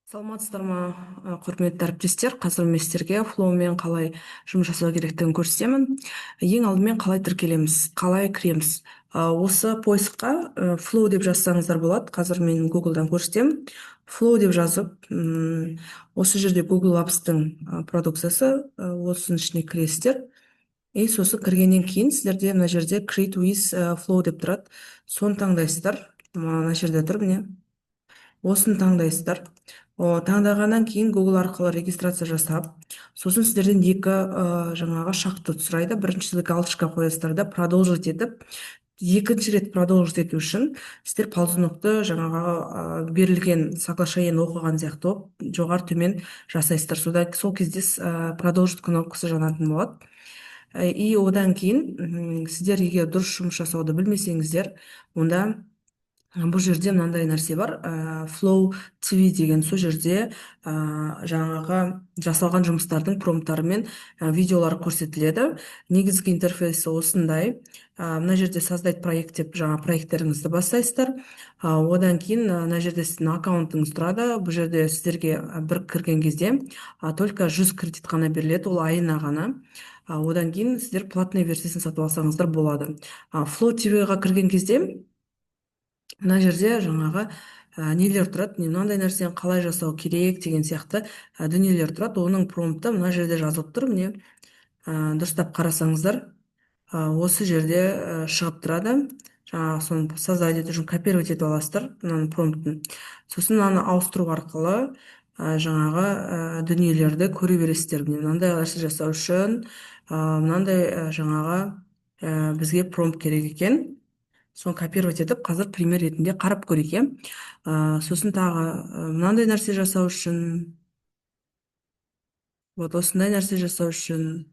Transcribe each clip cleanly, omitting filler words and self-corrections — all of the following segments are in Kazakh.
Саламатсыздар ма, құрметті әріптестер! Қазір мен сіздерге Flow-мен қалай жұмыс жасау керектігін көрсетемін. Ең алдымен қалай тіркелеміз, қалай кіреміз? Осы поиск қа Flow деп жазсаңыздар болады. Қазір мен Google'дан көрсетемін. Flow деп жазып, осы жерде Google Labs'тың продукциясы, осының ішіне кіресіздер. И сосын кіргеннен кейін сіздерде мына жерде Create with Flow деп тұрады. Соны таңдайсыздар. Мына жерде тұр, міне. Осыны таңдайсыздар. Таңдағаннан кейін Google арқылы регистрация жасап, сосын сіздерден екі жаңағы шартты сұрайды. Біріншісі, галочка қоясыздар да, продолжить етіп, екінші рет продолжить ету үшін сіздер ползунок ты, жаңағы берілген соглашение ні оқыған сияқты болып, жоғары төмен жасайсыздар. Сода сол кезде продолжить кнопкасы жанатын болады. И одан кейін сіздер егер дұрыс жұмыс жасауды білмесеңіздер, онда бұл жерде мынандай нәрсе бар, Flow TV деген. Сол жерде жаңағы жасалған жұмыстардың промпттары мен видеолары көрсетіледі. Негізгі интерфейсі осындай. Мына жерде «Создать проект» деп жаңа проекттеріңізді бастайсыздар. Одан кейін мына жерде сіздің аккаунтыңыз тұрады. Бұл жерде сіздерге бір кірген кезде только 100 кредит қана беріледі, ол айына ғана. Одан кейін сіздер платный версиясын сатып алсаңыздар болады. Flow TV-ға кірген кезде мына жерде жаңағы нелер тұрады, не мынандай нәрсені қалай жасау керек деген сияқты дүниелер тұрады. Оның промпты мына жерде жазылып тұр, міне, дұрыстап қарасаңыздар, осы жерде шығып тұрады. Жаңағы соны создать ету үшін копировать етіп аласыздар мынаның промптын. Сосын мынаны ауыстыру арқылы жаңағы дүниелерді көре бересіздер. Міне, мынандай нәрсе жасау үшін мынандай жаңағы бізге промпт керек екен. Соны копировать етіп, қазір пример ретінде қарап көрейік, иә. Сосын тағы мынандай нәрсе жасау үшін, вот осындай нәрсе жасау үшін,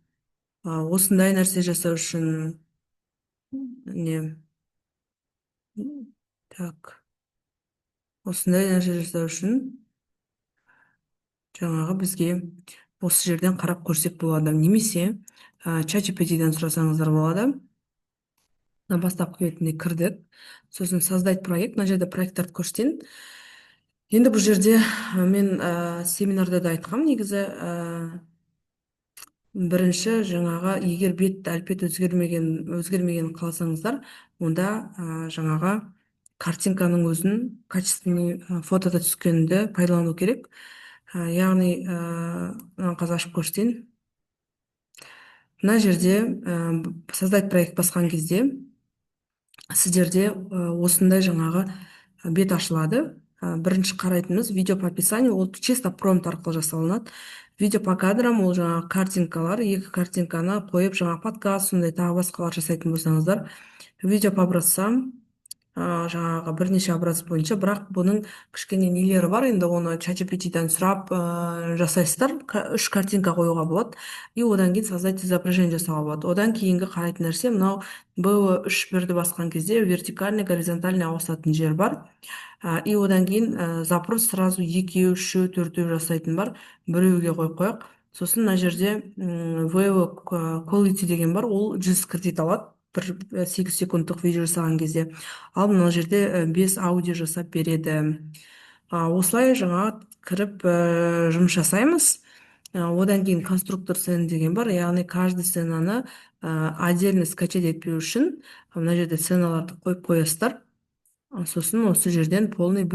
осындай нәрсе жасау үшін, не, так, осындай нәрсе жасау үшін жаңағы бізге осы жерден қарап көрсек болады немесе ChatGPT-ден сұрасаңыздар болады. Мына бастапқы бетіне кірдік, сосын «Создать проект». Мына жерде проекттерді көрсетейін. Енді бұл жерде мен семинарда да айтқам негізі, бірінші жаңағы егер бет әлпет өзгермеген қаласаңыздар, онда жаңағы картинканың өзін качественный фотода түскенді пайдалану керек. Яғни мынаны қазір ашып көрсетейін. Мына жерде «Создать проект» басқан кезде сіздерде осындай жаңағы бет ашылады. Бірінші қарайтынымыз «Видео по описанию», ол чисто промпт арқылы жасалынады. «Видео по кадрам», ол жаңағы картинкалар, екі картинканы қойып, жаңағы подкаст, сондай тағы басқалар жасайтын болсаңыздар. «Видео по образцам», жаңағы бірнеше образец бойынша, бірақ бұның кішкене нелері бар. Енді оны ChatGPT-ден сұрап жасайсыздар. Үш картинка қоюға болады и одан кейін «Создать изображение» жасауға болады. Одан кейінгі қарайтын нәрсе мынау Veo 3.1-ді басқан кезде вертикальный, горизонтальный ауысатын жер бар. И одан кейін запрос сразу екеу, үшеу, төртеу жасайтын бар. Біреуге қойып қояйық. Сосын мына жерде Veo Quality деген бар, ол 100 кредит алады бір 8 секундтық видео жасаған кезде. Ал мына жерде 5 аудио жасап береді. Осылай жаңа кіріп жұмыс жасаймыз. Одан кейін «Конструктор сцен» деген бар, яғни каждый сценаны отдельно скачать етпеу үшін мына жерде сценаларды қойып қоясыздар. Сосын осы жерден полный бір